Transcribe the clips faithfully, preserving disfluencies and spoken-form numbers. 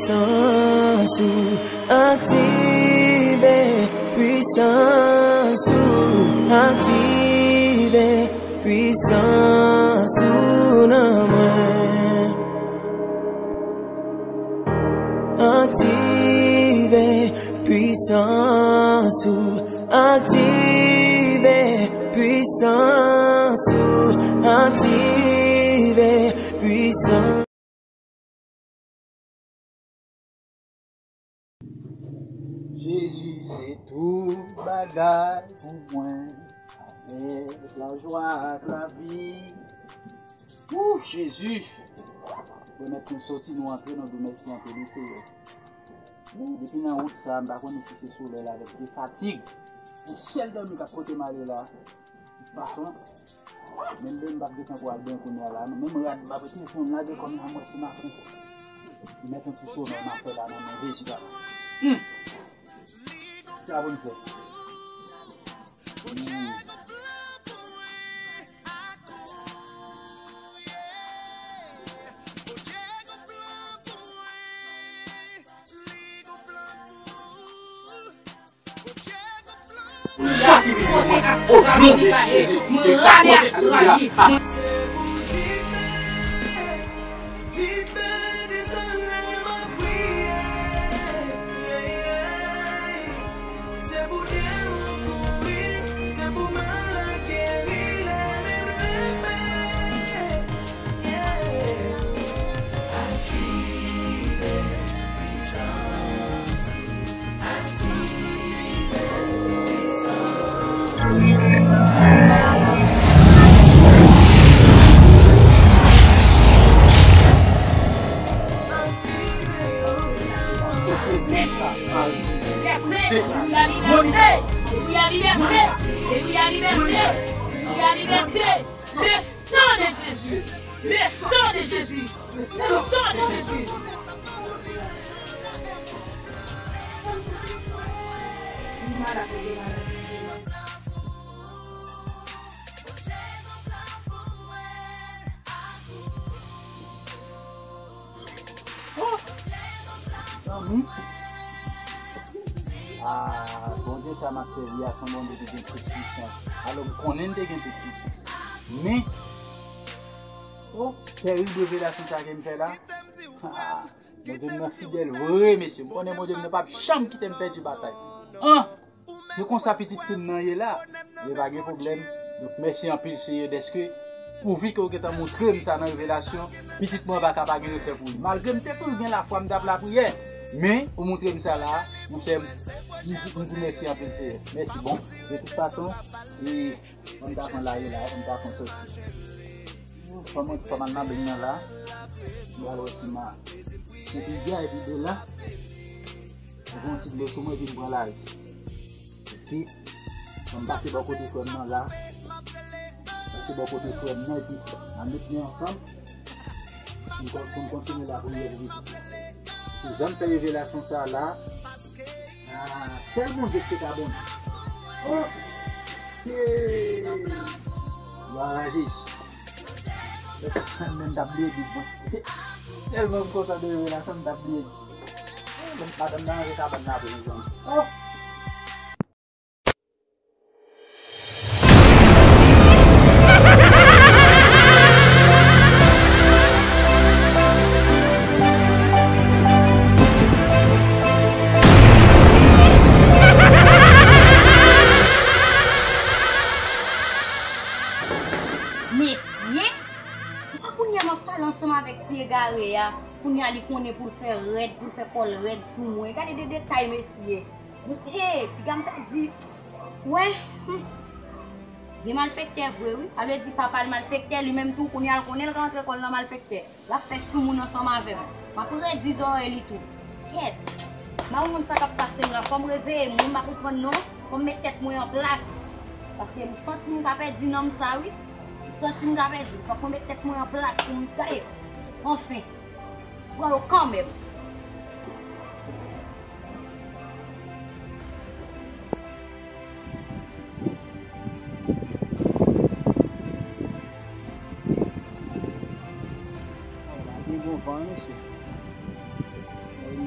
Pwisans ou, aktive pwisans ou, aktive pwisans ou nan mwen. Aktive pwisans ou, aktive pwisans ou, aktive pwisans. Jezi se tout bagay pou mwen, avèk lajwa ak lavi. Ou, Jezi! Remèt nou soti, nou antre, nou di w mèsi anpil, wi, Seyè. Ou, depi nan wout sa, m pa konnen si se solèy la avèk de fatig. Yon sèl dòmi k ap pote m ale la. Tout fason, menm lè m p ap gentan pou al benyen kounye a la, non, menm rad m p ap rete, fò m lage kò m nan mwen si maten. Li mèt yon ti somèy m ap fè la nan men Jezi papa. Hmm. Sa pou n fè. Hmm. Sa ki vin pou mwen. O non de Jezi, ke sa kote tout ya. Liberté, la liberté, la liberté, la liberté, la liberté. Le sang de Jésus, le sang de Jésus, le sang de Jésus. Zanmi. Ah, Bondye sa m ap sèvi a, se yon Bondye ki gen tout pisans. Alò, m konnen m te gen tout pisans. Men, oh, tèrib revelasyon sa ke m fè la. Ah, Bondye m nan fidèl vre, mesye. M konnen Bondye m nan p ap janm kite m pèdi batay. An! Se konsa pitit fi m nan ye la. Men pa gen pwoblèm. Donk, mèsi anpil, Seyè, dèske pouvi ke w gentan montre m sa nan revelasyon, pitit mwen pa ka pa gen regrè pou li. Malgre m te toujou gen lafwa, m t ap lapriyè. Men, ou montre m sa la, monchè, m, m di, m di mèsi anpil, Seyè. Mèsi, bon. De tout fason, e, ann ta pran lari la, ann ta pran soti. Fò mwen, fò m al nan beny nan la. M pral wè si m a, se pi byen, epi de la, m pran yon ti dlo sou mwen, epi m pran lari. Eski, fò m pase bò kote frè m nan la. Pase bò kote frè m nan, epi n a met men ansanm. Pou n kon-, pou n kontinye lapriyè pou pitit. Se jan m fè revelasyon sa la. Ah, sèl Bondye ki te ka bon. Oh! Hey! Glwa a Jezi. Menm t ap bliye Bib mwen. Tèlman m kontan de revelasyon, m t ap bliye Bib. Menm madanm nan rantre kabann nan apre, mezanmi. Oh! Mesye, kounye a m ap pale ansanm avèk ti egare a. Kounye a li konnen pou l fè rèd, pou l fè kò l rèd sou mwen. Gade de detay, mesye. Mous-, hey, piga m ta di, wè, hmm. Gen malfektè vre, wi. A vle di papa l malfektè, li menm tou, kounye a l konnen l ka antre kò l nan malfektè. L ap fè soumoun ansanm avè m. M ap redi zòrèy li tou. Kèt. M pa konn sa k ap pase m la. Fò m reveye m, wi, m pa konprann non. Fò m met tèt mwen an plas. Paske m santi m ka pèdi nanm sa, wi. M santi m ka pèdi. Fòk mwen met tèt mwen an plas pou m gaye. Anfen. Pran yo kanmenm. Gen bon van, mesye. Lè yo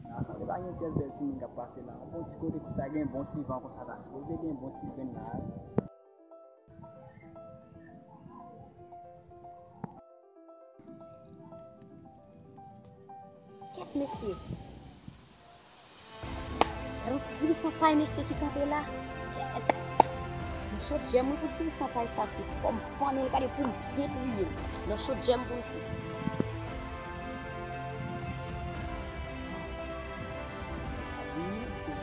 La sanble pa gen pyès bèl timoun k ap pase la. Yon bon ti kote konsa gen bon ti van konsa, ta sipoze gen bon ti grenn la. Kèt mesye. Gade yon ti dirisan pay mesye ki kanpe la. Kèt. Nan chodyè m wi pou dirisan pay sa tou. Fò m fannen l gade pou m byen touye l. Nan chodyè m pou l tou. Vini mesye.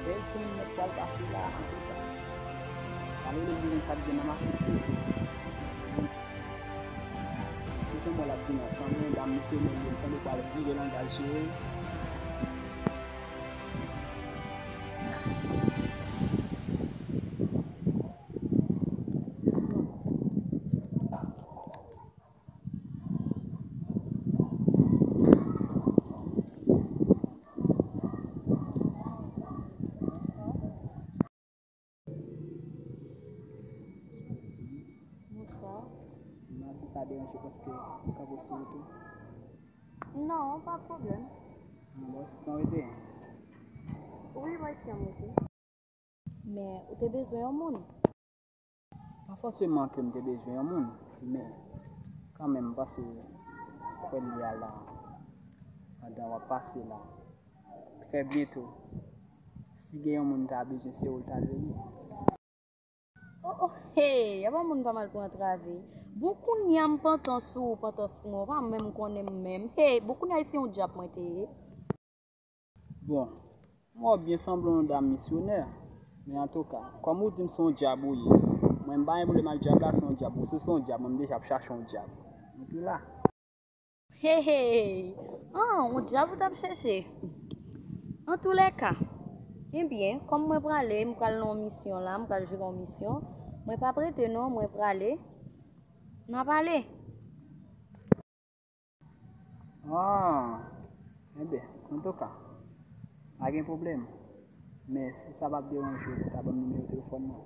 Bèl senk minit pral pase la antouka. Pale le mwen sa gen nan makit. Sou jan mwen l ap vini an, sanble yon dam misyonè li ye, m sanble pral vire langaj sou li. Bonswa. Mwen si sa deranje paske m kanpe sou wout ou. Non, pa pwoblèm. Bon, si tan rete. Wi, mwen si an rete. Men, ou te bezwen yon moun? Pa fòseman ke m te bezwen yon moun, men kanmenm, m panse kwè l ye a la, pandan w ap pase la. Trè byento, si gen yon moun m ta bezwen, se ou l ta dwe ye. Oh, oh, hey, apa moun pa mal pou antrave. Bon, kounye a m pantan sou ou, pantan sou mwen, ou pa menm konnen m menm. Hey, bon, kounye a se yon dyab mwen te ye. Bon, m wè w byen sanble yon dam misyonè, men antouka, kòm ou di m se yon dyab ou ye, mwen m pa gen pwoblèm ak dyab la, se yon dyab, ou si se yon dyab, mwen m deja ap chache yon dyab. Mwen tou la. Hey, hey, hey. Ah, yon dyab ou t ap chèche. Antoulèka, ebyen, kòm mwen prale, m pral nan yon misyon la, m pral jere yon misyon, mwen p ap rete non, mwen prale. N a pale. Ah, enben, antouka, pa gen pwoblèm. Men si sa p ap deranje w, ou ta ban m nimewo telefòn nan.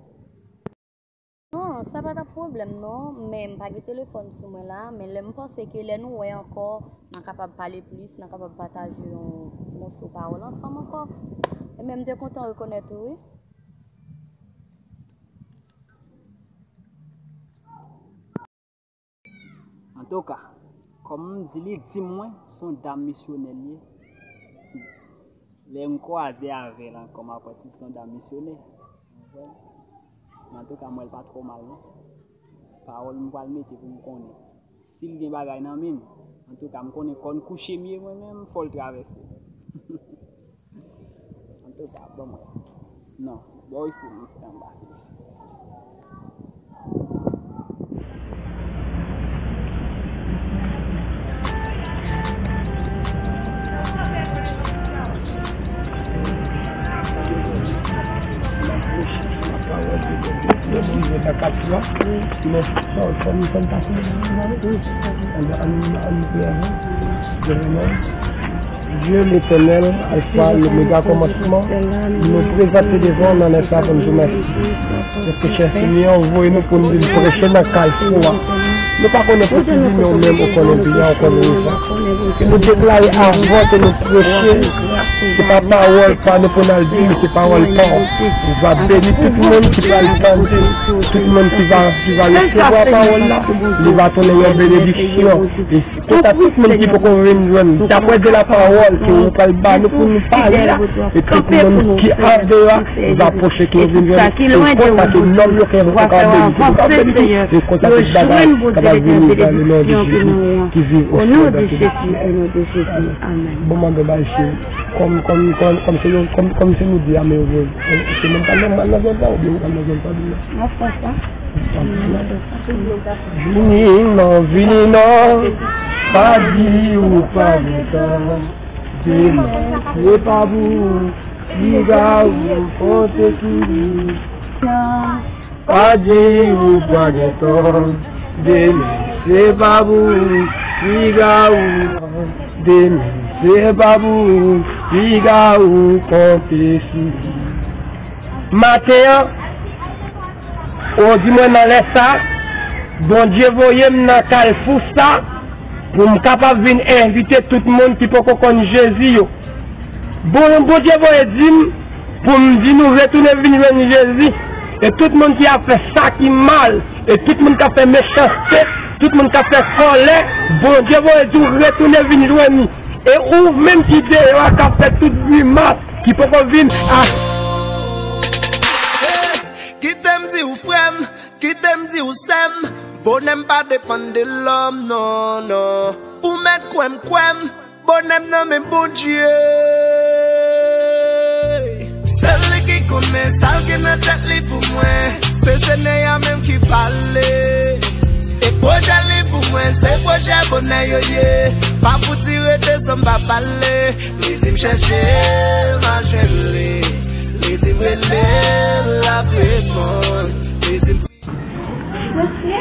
Non, sa pa t ap pwoblèm non, men m pa gen telefòn sou mwen la, men lè m panse ke lè nou wè ankò, n a kapab pale plis, n a kapab pataje yon moso pawòl ansanm ankò. Ebyen, m te kontan rekonèt ou, wi. Antouka, kòm m di li, di mwen, se yon dam misyonè l ye. Lè m kwaze avè l ankò, m ap wè si se yon dam misyonè. Ou konprann? Men antouka, m wè l pa twò mal, non. Pawòl m pral mete pou m konnen. Si l gen bagay nan men l, antouka, m konnen kòn kouche m ye mwen menm, fò l travèse. Antouka, ban mwen. Non, bò isi, m fè anba se isi. Dye Letènèl, Alfa, Lomega, kòmansman, nou prezante devan w nan lè sa pou n di w mèsi. Paske, chè Senyè, ou voye nou pou n vin preche nan kalfou a. Nou pa konnen pou ki vini, ou menm ou konnen vini a, ou konnen vini a. Ke nou deklare avè w, ke nou preche, se pa pawòl pa nou pou n al di, men se pawòl pa w. Ou va beni tout moun ki pral tande, tout moun ki va, ki va resevwa pawòl la, li va tounen yon benediksyon. E kanta tout moun ki poko vin jwenn, daprè de la pawòl ke ou pral ba nou pou nou pale a, e tout moun ki andeyò a va pwoche ke yo vin jwenn, e konsa ke nonm yo ke yo poko beni, e konsa tout bagay kapab vini nan le non de Jezi ki viv au siècle des siècles. Bon, mande bay cheri. Kòm, kòm, kòm, kòm se yon, kòm, kòm se nou di a, men yo vle. Se menm pa nòmal nan zòn sa, oubyen ou pa nan zòn sa, oubyen? An Frans la. Vini non, vini non, pa di ou pa gentan. Demen se pa pou ou, piga ou konte sou li. Pa di ou pa gentan. Demen se pa pou ou, piga ou. Demen se pa pou ou, piga ou konte sou li. Maten an, ou di mwen nan lè sa, Bondye voye m nan kalfou sa, Pou m kapab vin envite tout moun ki poko konn Jezi yo. Bon, Bondye voye di m pou m di nou retounen vin jwenn Jezi. E tout moun ki ap fè sa ki mal, e tout moun k ap fè mechanste, tout moun k ap fè kòlè, Bondye voye di w retounen vin jwenn li. E ou menm ki deyò a k ap fè tout grimas, ki poko vin a. Kite m di w frè m, kite m di w sè m, bonè m pa depann de lòm, non, non. Ou mèt kwè m, kwè m, bonè m nan men Bondye. Sèl li ki konnen sa l gen nan tèt li pou mwen. Se Senyè a menm ki pale. E pwojè li pou mwen, se pwojè bonè yo ye. Pa fouti rete san m pa pale. Li di m chèche l, m a jwenn li. Li di m rele l, l ap reponn. Li di m Mesye.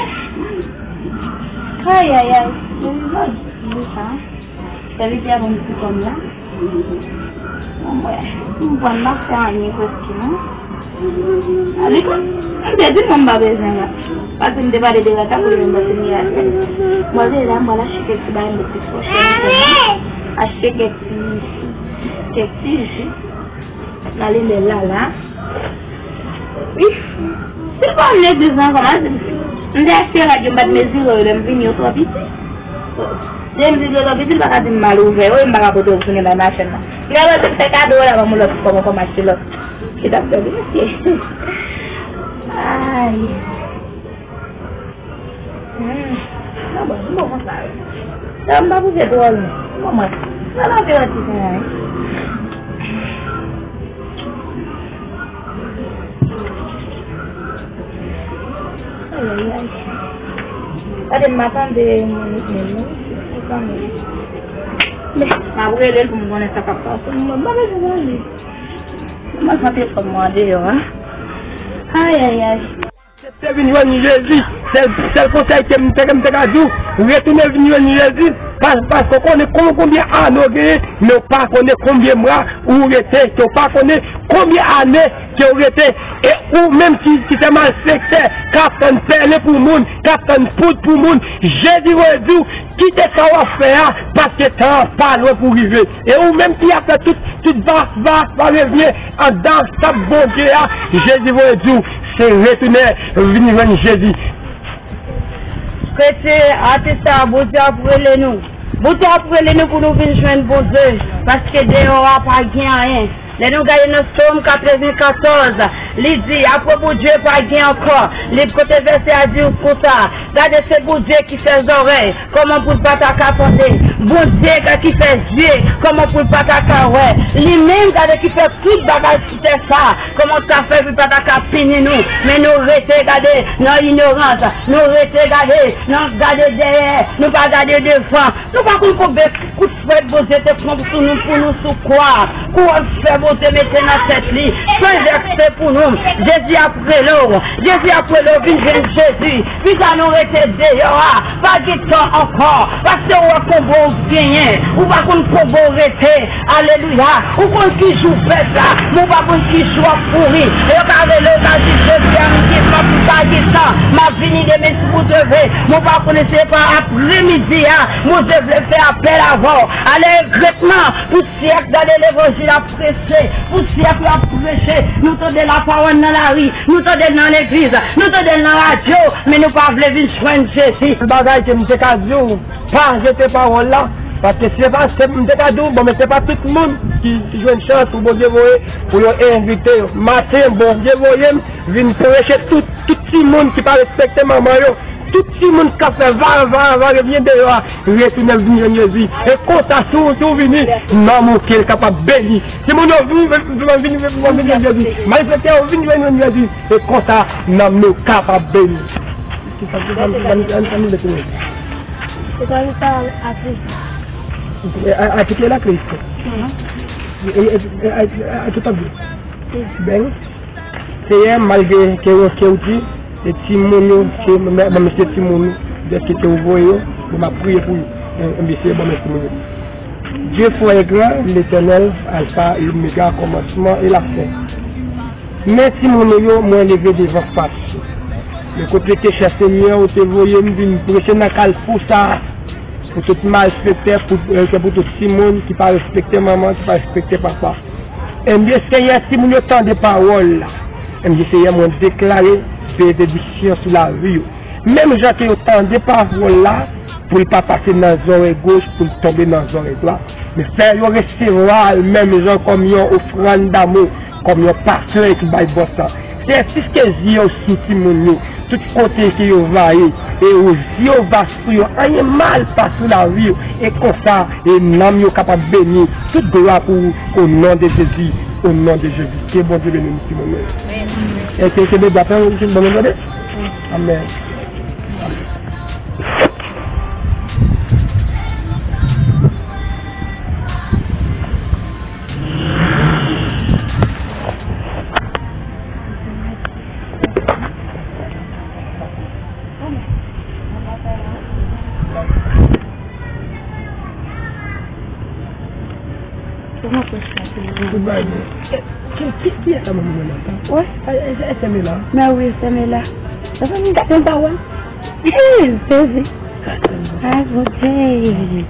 Ay, ay, ay. Mesye, sa. Sèvitè a ban m ti kòb la. Bon, mwen, m pran m pa fè anyen prèske, non. A, li konn, m te di mwen m pa bezwen rad. Paske m te pale de rad la, pou li menm pase mirak. Mwen, vin la, m pral achte kèk ti bagay, m met ti pòch la, achte kèk ti, kèk ti ji. Gade lè lala. Wi. Si l pa vin legliz la ankò, m a di l. M te achte rad yo, m pa t mezire yo, lè m vini yo twò piti. Lè m di yo twò piti, l pa ka di m m al ouvè yo, e m pa ka pote yo tounen bay machann nan. Lè yo te fè kado la, ban m yon lòt kòb ankò, m achte lòt. Ki t ap fè li, mesye. Ay. Hmm. Nan bon, m bon konsa wi. Sa m pa pouse twò lwen. Bon, mwen. Nan lave yon ti jan wi. Ay, ay, ay. Gade, m pa tande moun, moun, moun. M ap rele l pou m konnen sa k ap pase. Mwen, m pa bezwen tande. Mwen, sa telefòn mwen andeyò a. Ay, ay, ay. Aksepte vin jwenn Jezi. Sèl, sèl konsèy ke m te, m te ka di w, retounen vin jwenn Jezi. Pa, paske w konnen kon, konbyen ane w genyen, men w pa konnen konbyen mwa ou rete, ke w pa konnen konbyen ane ke w rete. E ou menm ki, ki se malfektè, k ap tann pèlen pou moun, k ap tann poud pou moun, Jezi voye di w, kite sa w ap fè a, paske tan an pa lwen pou rive. E ou menm ki ap fè tout, tout va, va, va revyen anndan sab Bondye a, Jezi voye di w, se retounen vin jwenn Jezi. Kretyen, atè sa, Bondye ap rele nou. Bondye ap rele nou pou nou vin jwenn Bondye, paske deyò a pa gen anyen. Lè nou gade nan Sòm katrevenkatòz, li di, apre Bondye pa gen ankò. Li kote vèsè a di konsa, gade se Bondye ki fè zòrèy, kòman pou l pa ta ka tande? Bondye ki fè zye, kòman pou l pa ta ka wè? Li menm gade ki fè tout bagay sou tè sa, kòman sa fè pou l pa ta ka pini nou? Men nou rete gade nan inorans, nou rete gade nan gade dèyè, nou pa gade devan. Nou pa konn konbyen kout frèt Bondye te pran sou nou, pou nou sou kwa. Kouwòn fè Bondye mete nan tèt li. San vèsè pou nou. Jezi ap rele w. Jezi ap rele w. Vin jwenn Jezi. Pita nou rete deyò a. Pa gen tan ankò. Paske w wè konbo w genyen. Ou pa konn konbo w rete. Alelouya. Ou konn ki jou w pèd la. Men w pa konn ki jou w ap kouri. Yo ka rele w, ka di, Jezi a m gen tan, m pa gen tan. M ap vini demen si Bondye vle. Men w pa konnen se pa apremidi a. Bondye vle fè apèl avè w. Ale egretman pou syèk gade levanjil ap preche, pou syèk yo ap preche. Nou tande lapawòl nan lari, nou tande l nan legliz, nou tande l nan radyo, men nou pa vle vin jwenn Jezi. Sèl bagay ke m te ka di w, pa jete pawòl la, paske se pa, se, m te ka di w, bon, men se pa tout moun ki, ki jwenn chans pou Bondye voye, pou yo envite yo. Maten, Bondye voye m vin preche tout, tout timoun ki pa respekte manman yo. Tout timoun k ap fè va, va, va, revyen deyò a, retounen vin jwenn Jezi. E konsa, si w, si w vini, nanm ou ke l kapab beni. Timoun yo vin, vin, vin, vin, vin, vin jwenn Jezi. Malfektè yo vin jwenn, jwenn Jezi. E konsa, nanm nou kapab beni. Ki sa, ki sa, ki sa, ki sa, ki sa, ki sa, ki sa. Se pa, se pa atik. E, a, atik la, Kris. Mhm. E, e, e, a, a, a, tout ap bien. Ben. Seyè, malgre ke w, ke w di, se timoun yo, se, men, men, men se timoun yo, dèske ke w voye yo, bon, m ap priye pou yo. Men, men, Seyè, bon, men timoun yo. Dieu fort et grand, l'Éternel, Alpha et Oméga, kòmansman e lafen. Men timoun ou yo, mwen leve devan fas ou. Men kote ke chè Senyè ou te voye m vin preche nan kalfou sa a. Pou tout malfektè, pou, eh, se pou tout timoun ki pa respekte manman, ki pa respekte papa. Ebyen, Senyè, timoun yo tande pawòl la. Ebyen, Senyè, mwen deklare benediksyon sou lavi yo. Menm jan ke yo tande pawòl la, pou l pa pase nan zòrèy goch, pou l tonbe nan zòrèy dwat. Men fè yo resevwa l menm jan kòm yon ofrann damou, kòm yon paten ki bay bòn san. Senyè, fiske zye w sou timoun yo, tout kote ke yo va ye, e ou zye w va sou yo, anyen mal pa sou lavi yo, e konsa, e nanm yo kapab beni. Tout glwa pou ou, o non de Jezi, o non de Jezi. Ke Bondye beni nou, timoun yo. E ke, ke Bondye apèl, ke Bondye tande. Amèn. Ki, ki, ki, kiyès sa mwen mwen la? Wi. E, e, e, Sèmela? Mè wi, Sèmela. Sa fè m gade m pa wè. Hey, Jezi. Ay, Bondye.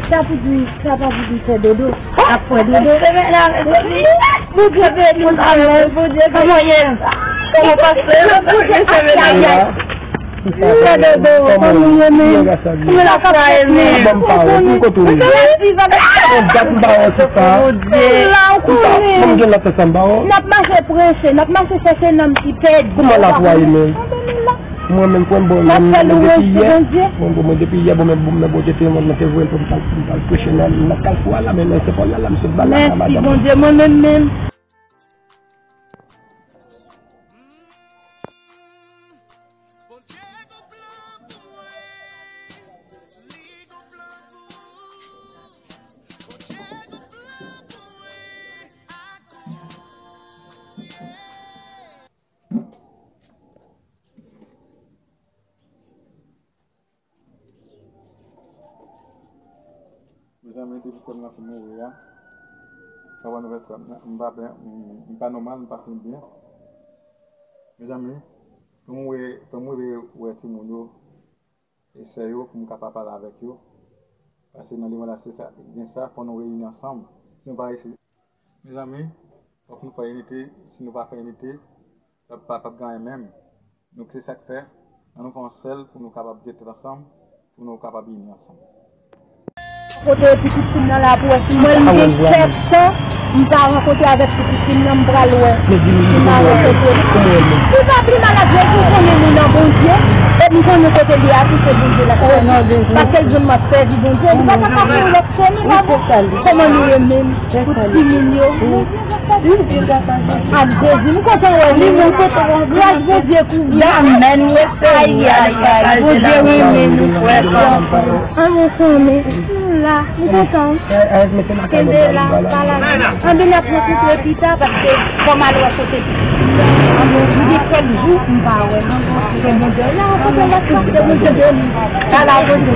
Sa pou di, sa pa pou di fè dodo. Ap fè dodo. Bondye beni w, Bondye beni w. Kòman w ye? Kòman w pase? Bondye beni w. Fè dodo, kòman w ye menm? Kòman w ap fè menm? Bon, m pa wè, m kote w ye? Yon dat m pa wè sista. Bondye. M pa, m gen lòt ansanm pa wè. N ap mache preche, n ap mache chèche nanm ki pèdi. Kòman l ap wè menm? Mwen menm, frè m, bon, mwen, mwen depi yè, mwen, bon, mwen depi yè, bon, men, bon, men Bondye te, mwen, mwen te voye l pou m t al, pou m t al preche nan, nan Kalfou a la, men nan Senpòl la, la, m sot ba la, la, madanm. Mèsi, Bondye, mwen menm, menm. Mezanmi, depi frè m nan fin mouri a, sa pa nouvèl frè m nan, m pa byen, m, m pa nòmal, m pa santi m byen. Mezanmi, fè m wè, fè m rive wè timoun yo e sè yo pou m kapab pale avèk yo. Paske nan limon la, se sa, gen sa, fò nou reyini ansanm. Si nou pa reyisi, Mezanmi, fòk nou fè inite. Si nou pa fè inite, pèp pa p ap gen anyen menm. Donk, se sa k fè, ann nou fè yon sèl pou nou kapab gen tèt ansanm, pou nou kapab ini ansanm. Kote pitit fi m nan la pou wè si mwen li gen kèk tan, m pa rankontre avèk pitit fi m nan, m pral wè si m a rankontre li. Li pa pi malad, Jezi konnen li nan Bondye, e m konnen kote li ye a tou se Bondye l ap sèvi. Paske l di m m ap sèvi Bondye, li pa ta ka fè yon lòt. Kòman nou ye menm? Pou timoun yo. Ak Jezi, m kontan wè nou. Gras Bondye kouvri. Amèn. Ayayay. Bondye renmen nou, frè. Amèn, fanmi. M la. M kontan. Kenbe la. Pa lage. Anben, n ap rankontre pita paske fò m al wè kote Li gen kèk jou m pa wè l ankò. Ke Bondye la, kote l ap pase, Bondye beni. Ala Bondye,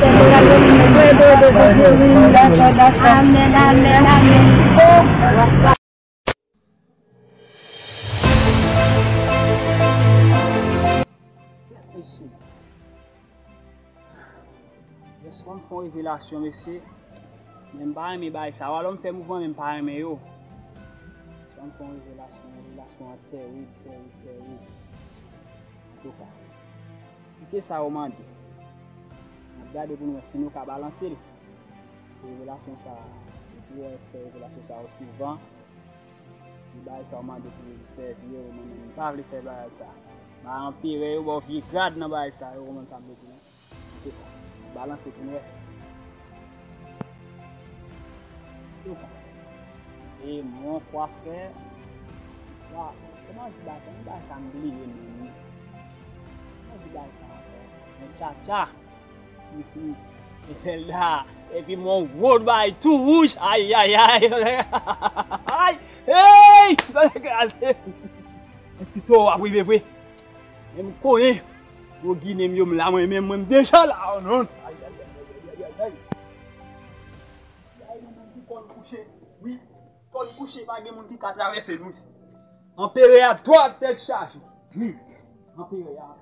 Bondye beni. Dakò, dakò. Amèn, amèn, amèn. Oh. Mesye. Yèswa m fè yon revelasyon, mesye. Men m pa renmen bagay sa. Alò m fè mouvman, men m pa renmen yo. Yèswa m fè yon revelasyon, revelasyon an tèrib, tèrib, tèrib. Antouka, si se sa yo mande, n ap gade pou n wè si nou ka balanse l. Se revelasyon sa, depi w fè revelasyon sa yo souvan, Di bagay sa w mande pou yo sèvi yo, mwen menm m pa vle fè bagay sa. Ba anperè yo ba w vye grad nan bagay sa yo, ou konprann sa m vle di non? Antouka, balanse pou n wè. Antouka, e mon kwafè, wa, kòman di bagay sa? Yon bagay sa m bliye menm wi. Kòman di bagay sa ankò? Yon tchatcha. Epi la, epi mon gwo bay tou wouj, ayayay. Ay, hey, gade kraze. Èske to ap rive vre? Men m konnen gwo ginen m yo m la mwen menm, mwen m deja la, oh non. Ayayay. Ay, nou menm ki kò n kouche, wi, kò n kouche, pa gen moun ki ka travèse nou isi. Anperè a dwat tèt chaje. Wi. Anperè a.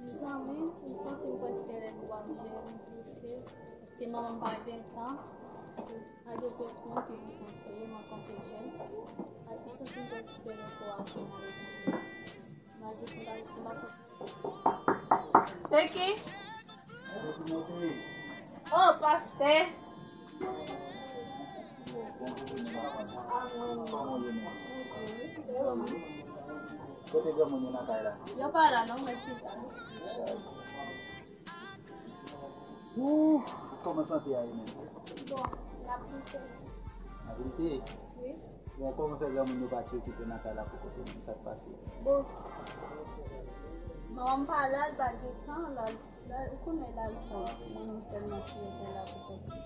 Mezanmi, m santi m prèske lè pou pa manje, m prèske, paske manman m pa gen tan. Pa gen pyès moun ki pou konseye m antanke jèn. Ak m santi m prèske dekouraje nan legliz la. Imajine m pa, m pa santi. Se ki? Oh, pastè. Kote granmoun yo nan kay la? Yo pa la non, mwen chita. Ouf, kòman sante a ye menm? Bon, n ap lite. N ap lite? Wi. Bon, kòman fè granmoun yo pati okipe nan kay la pou kote nou? Sa k pase? Bon. Manman m pa la, l pa gen tan, l al, l al, ou konnen l al pran. Mwen menm sèlman ki rete la pou kont mwen.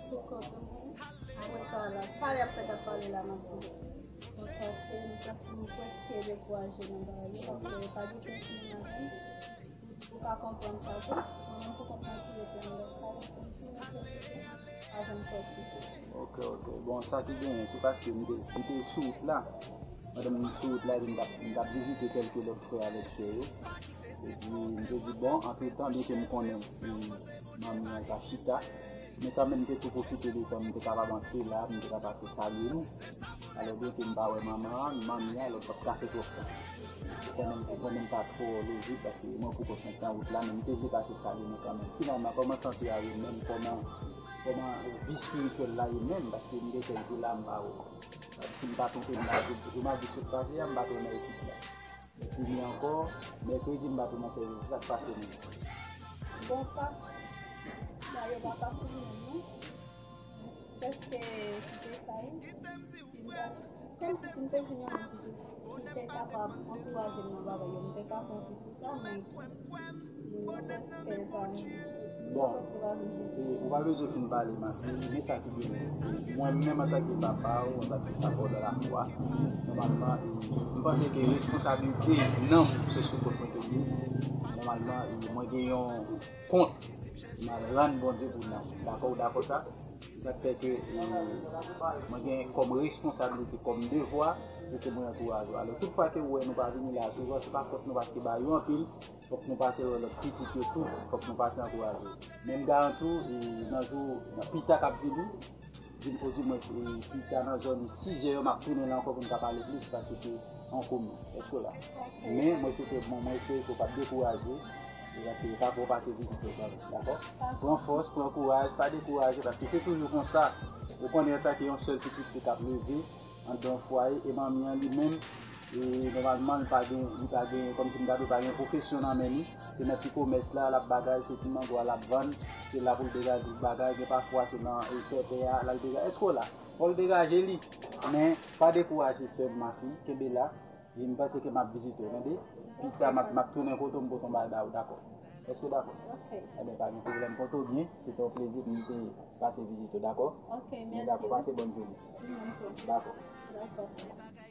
Pou kont mwen. Apre sa, la, pale ap fèt ap pale la, m ap di. Mwen santi, m santi m prèske dekouraje nan bagay yo, paske pa gen pyès moun avè m. Ou ka konprann sa tou. Mwen menm pou kont mwen ki rete anndan kay, m konn si mwen fè sou sa, pa janm sòti. Ok, ok. Bon, sa ki genyen, se paske m te, m te sou wout la. Pandan m sou wout la, epi m t ap, m t ap vizite kèlke lòt frè avèk sè yo. Epi m te di, bon, antretan, byenke m konnen, e, manmi an ka chita, men kanmenm, m te tou pwofite de tan m te kapab antre la, m te ka pase salye nou. Alò, byenke m pa wè manman an, manmi an, alò, m p ap ka fè twòp tan. Ou konnen, ou konnen m pa twò lojik, paske mwen pou kont mwen nan wout la, men m te vle pase salye nou kanmenm. Finalman, kòman sante a ye menm, kòman, kòman vi espirityèl la ye menm, paske m gen kèk jou la, m pa wè. Si m pa twonpe m, la, jou, jou madi sot pase a, m pa t wè nan ekip la. Fini ankò, mèkredi m pa t wè nan sèvis, se sa k pase menm. Bon, pas, ba yo pa pase menm, non. Prèske kite sa, wi. Si m ta, kòmsi si m te jwenn yon moun ki te, ki te kapab ankouraje m nan bagay yo, m te ka fè yon ti sou sa, men moun yo prèske pa, moun yo Bon, prèske pa vin e, vizite. Ou pa bezwen fin pale, ma fi, men sa ki genyen. Mwen menm, antanke papa w, antanke papa w dans la foi, nòmalman, e, m panse ke responsablite nanm se sou kont mwen ke li ye. Nòmalman, e, mwen gen yon kont m al rann Bondye pou nanm. Dakò, ou dakò sa? Se sa k fè ke, e, mwen gen kòm responsablite, kòm devwa, pou ke mwen ankouraje w. Alò, tout fwa ke ou wè nou pa vini la, souvan se pa fòt nou, paske ba yo anpil, fòk nou pase wè lòt pitit yo tou, fòk nou pase ankouraje yo. Men m garanti w, e, nan jou, nan pita k ap vini, di m, o di mwens, e, pita nan zòn sizè yo, m ap tounen la ankò pou n ka pale plis, paske se an komen. Èske w la? Men mwen se te, mwen, mwen espere ke w p ap dekouraje, e paske yo pa pou pase vizit yo kanmenm, dakò? Pran fòs, pran kouraj, pa dekouraje, paske se toujou konsa. Ou konnen antanke yon sèl pitit ki t ap leve anndan yon fwaye, e manmi an li menm, e nòmalman, li pa gen, li pa gen, kòmsi m ta di w, pa gen pwofesyon nan men li. Se nan ti komès la, l ap bagay, se ti mango a l ap vann, se la pou l degaje bagay, gen pafwa se nan, e, tètè a, l al degaje. Èske w la? Fò l degaje li. Men, pa dekouraje, sè m, ma fi, kenbe la. E m panse ke m ap vizite w, tande? Pita, m ap, m ap tounen kote w, m pote yon bagay ba ou, dakò? Èske w dakò? Ok. Ebyen, pa gen pwoblèm, pote w byen, se te yon plezi pou m te pase vizite w, dakò? Ok, mèsi. Dakò, pase bòn jounen. Ou menm tou. Dakò. Dakò.